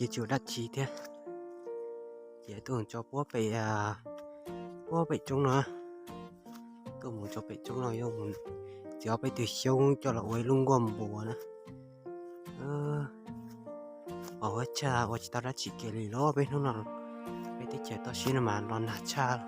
Tsis ua dab tsi thiab, ces tuaj mus tso puab pem, puab pem roob no. Tuaj mus tso pem roob no yuav mus txiav peb tug xyoob coj los ua ib lub nkuaj npuas na. Pos huab tshaj ua tsis tau dab tsi kiag li los peb hnub no, peb teb chaws toj siab no mas los nag tshaj.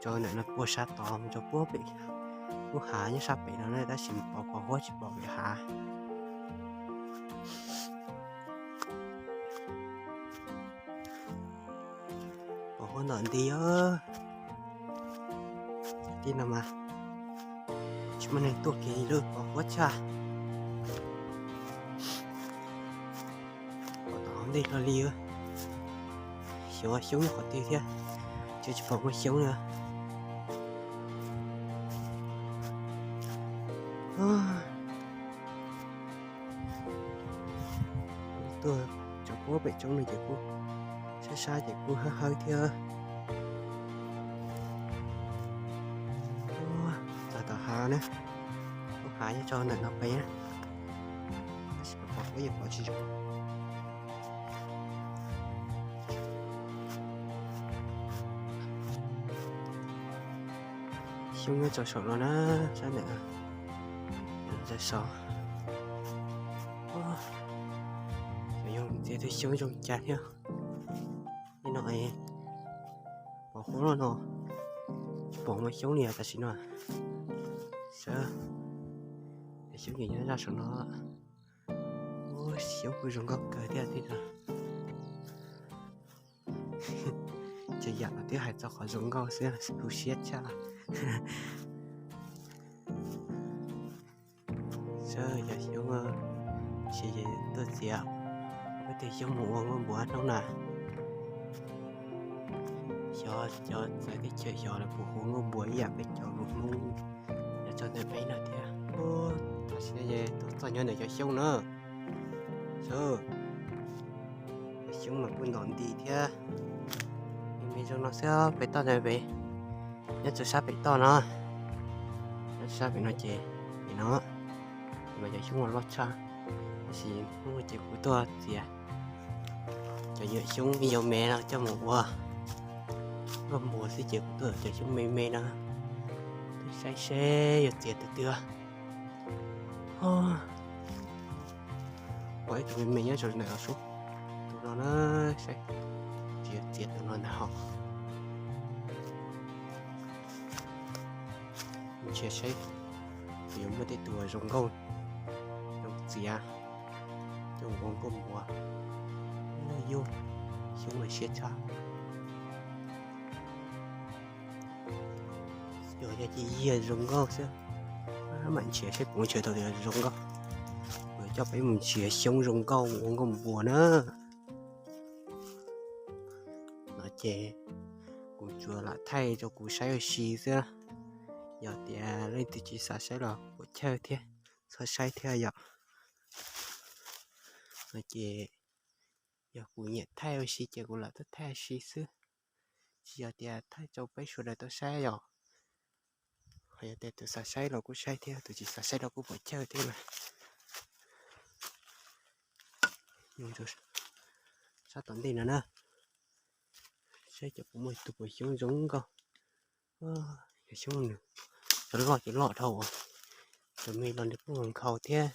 Tso ntawm no puag sab tod mus tso puag pem lub hav nyob sab pem no na, tab sis pos pos huab tsis pom pem hav. Pos huab ntawm nti os. Tij no mas tsis muaj neeg tuaj kiag li, pos huab tshaj. Pom tom hauv ntej hlo li, xyov xyoob nyob qhov twg thiab, tsis pom muaj xyoob li. Tuaj tso puab pem roob no ces kuj sab sab ces kuj hawb hawb thiab. Txog tom hav na, lub hav nyob rau ntawm no pem na, tab sis pom kuj yeej pom tsis zoo. Xyoob nyob rau saum no na, sab ntawm no, rau saud. Xyov yog txiav tau xyoob zoo cas thiab. Nim no pos huab no tsis pom muaj xyoob li tam sim no. Saib, xyoob ces nyob zaj saum no. Xyoob kuj zoo nkauj kawg thiab tij no. Ces yam no twb hais txog qhov zoo nkauj xwb, tu siab tshaj. Saib yog xyoob, sis tuaj txiav peb tug xyoob mus ua nkuaj npuas hnub na. Xyov cov txawv teb chaws xyov lawv puas hu nkuaj npuas ib yam peb cov lus Hmoob nyob rau ntawm peb no thiab. Tam sim no ces tuaj txog nyob ntawm cov xyoob na. Saib, cov xyoob mas kuj ntom nti thiab. Me me zoo no xwb, pem toj ntawd pem, nyob rau sab pem toj no. Nyob rau sab pem no ces, pem no mas cov xyoob uas loj tshaj, tab sis hnub no ces kuv tuaj txiav cov nyuam xyoob me me no coj mus ua nkuaj npuas xwb ces kuv tuaj cov xyoob me me no, saib seb yuav txiav tus twg. Pom ib tug me me nyob rau ntawm no sub, tus no na, saib, tsis yuav txiav tus no ntag hos. Nrhiav saib yuav muaj tej tus uas zoo nkauj, zoo txiav coj mus ua nkuaj npuas. Yus, xyoob mas siab tshaj. Yog yog cia yig zoo nkauj xwb, mam nrhiav saib puas nrhiav tau tias zoo nkauj, coj peb mus nrhiav xyoob zoo nkauj ua nkuaj npuas na. No ces kuv tsuas lam thaij rau kuv saib ua si xwb. Yog tias leej twg tsis xav saib los puas chawj thiab, txhob saib thiab yom. No ces yog kuv nyiam thaij ua si ces kuv lam thaij ua si xwb, tsis yog tias thaij rau peb sawv daws tau saib yom. Ho yog tias tus xav saib los kuj saib thiab, tus tsis xav saib los kuj puas chawj thiab mas. Sab tom ntej no na, saib cov puas muaj tus puas xyoob zoo nkauj. Cov xyoob nws, cov loj ces loj dhau, cov me los nws kuj nkhaus thiab.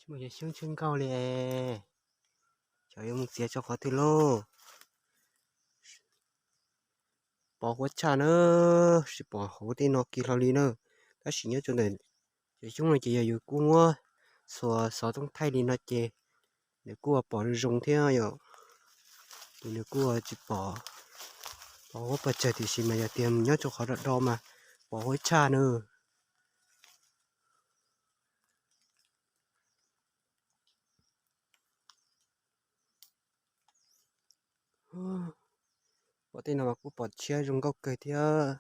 Tsis muaj cov xyoob tsheej nkauj li, xyov yuav mus txiav rau qhov twg lauj. Pos huab tshaj na, tsis pom hauv tej no kiag hlo li na. Tab sis nyob rau ntawm cov xyoob no ces yog yus kuj muab xuas xov tooj thaij li no ces nws kuj pom zoo thiab yom. Ces nws kuj tsis pom, pos huab pos tsawg tiam sis mas yog tias nyob rau qhov do do mas pos huab tshaj na. Pom tej no mas kuj pom tshiab zoo nkauj kawg thiab.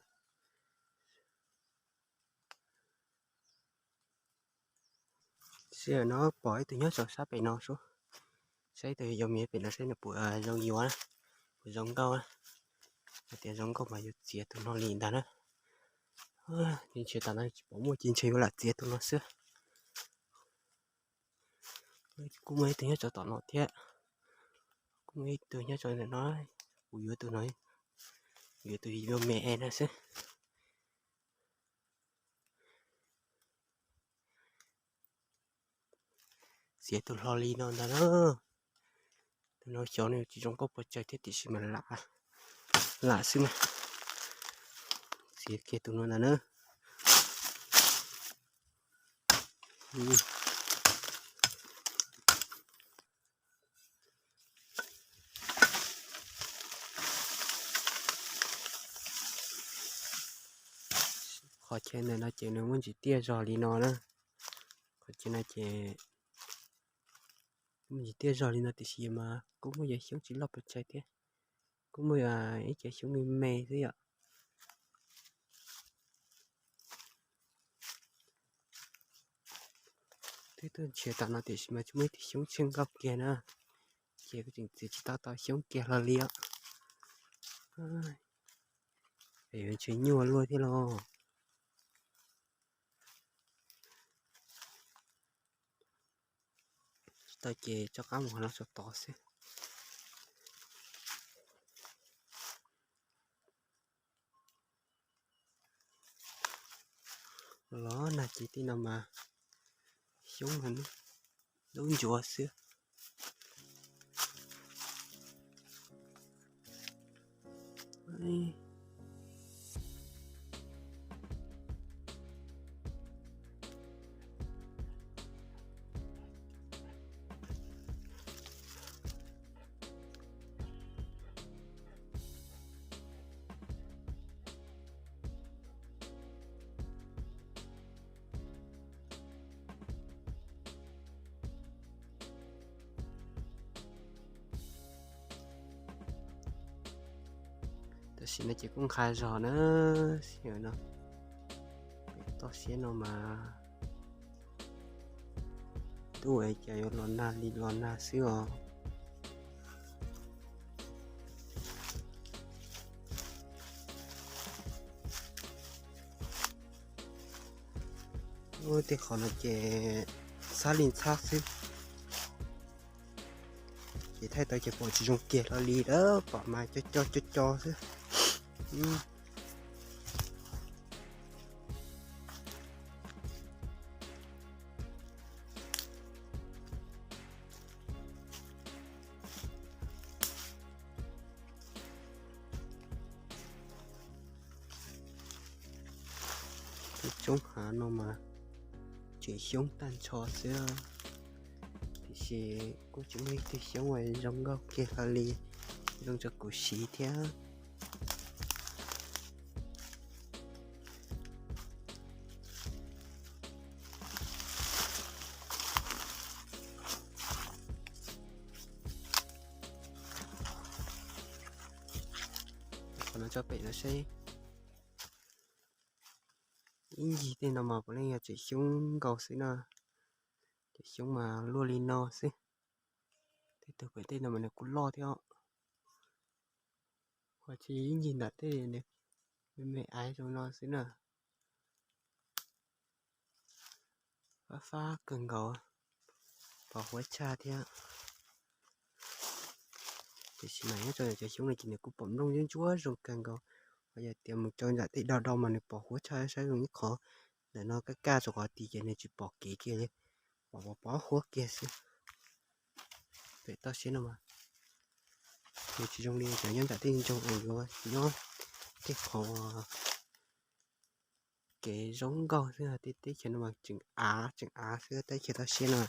Sij hawm no pom ib tug nyob rau sab pem no sub, saib ib tug yuav me pem no saib nws puas zoo yuav, puas zoo nkauj. Hais tias zoo nkauj mas yuav txiav tus no li ntag na. Ntshe tam no tsis pom muaj ces ntshe yuav lam txiav tus no xwb. Kuj muaj ib tug nyob rau tom no thiab, kuj muaj ib tug nyob rau ntawm no. Kuv yuav tus no, yuav tus me me no xwb. Txiav tus hlo li no ntag na. Tus no xyov nws tsis zoo nkauj pes tsawg thiab tiam sis mas lam, lam xwb na. Txiav kiag tus no ntag na. Qhov chaw ntawm no ces nws muaj ntsis tiaj zog li no na. Qhov chaw no ces muaj ntsis tiaj zog li no tiam sis mas kuj muaj yam xyoob tsis loj pes tsawg thiab, kuj muaj ib co xyoob me me xwb yom. Twb tuaj nrhiav tom no tiam sis mas tsis muaj ib tug xyoob tsheej nkauj kiag na, ces kuv tseem txiav tsis tau tau xyoob kiag hlo li os. Yuav ntshe nyuaj luaj thiab los. Tsis tau ces rov qab mus hauv no tso tod xwb. Los nag ces tej no mas xyoob mas dub ntsuav xwb. Tam sim no ces kuj nqha zog na, sij hawm no. Toj siab no mas twb ua cas yuav los nag li los nag xwb os. Ub, tej qhov no ces ntxhab li ntxhab xwb. Ces thaij tau ces pom tsis zoo kiag hlo li lawm, pom mas co co co co xwb. Tus tsoob hav no mas tseem xyoob tag nrho xwb, tiam sis kuj tsis muaj ib tug xyoob uas zoo nkauj kiag hlo li, zoo rau kuv siv thiab. Qhov no tso pem no seb. Ib ncig tej no mas puav leej yog tseem xyoob nkaus xwb na. Tseem xyoob mas luaj li no xwb. Tej tug pem tej no mas nws kuj loj thiab. Qhov tsis ib ncig ntawm tej nws me me aiv zoo no xwb na. Fab fab kawg nkaus, pom huab tshaj thiab. Tiam sis mas nyob rau cov xyoob no ces nws kuj pom nplooj ntsuab ntsuab zoo kawg nkaus. Ho yog tias mus rau nram tej do do mas nws pom huab tshaj saib zoo ib qho. Ntawm no kaj kaj rau qhov tid ces nws tsis pom kev kiag li, pom pom huab kiag xwb. Pem toj siab no mas nws tsis zoo li cov nyob nram tej ntsoog uas yuav nyob tej qhov kev zoo nkauj xwb. Tej teb chaws no mas tseem av tseem av xwb, teb chaws toj siab no.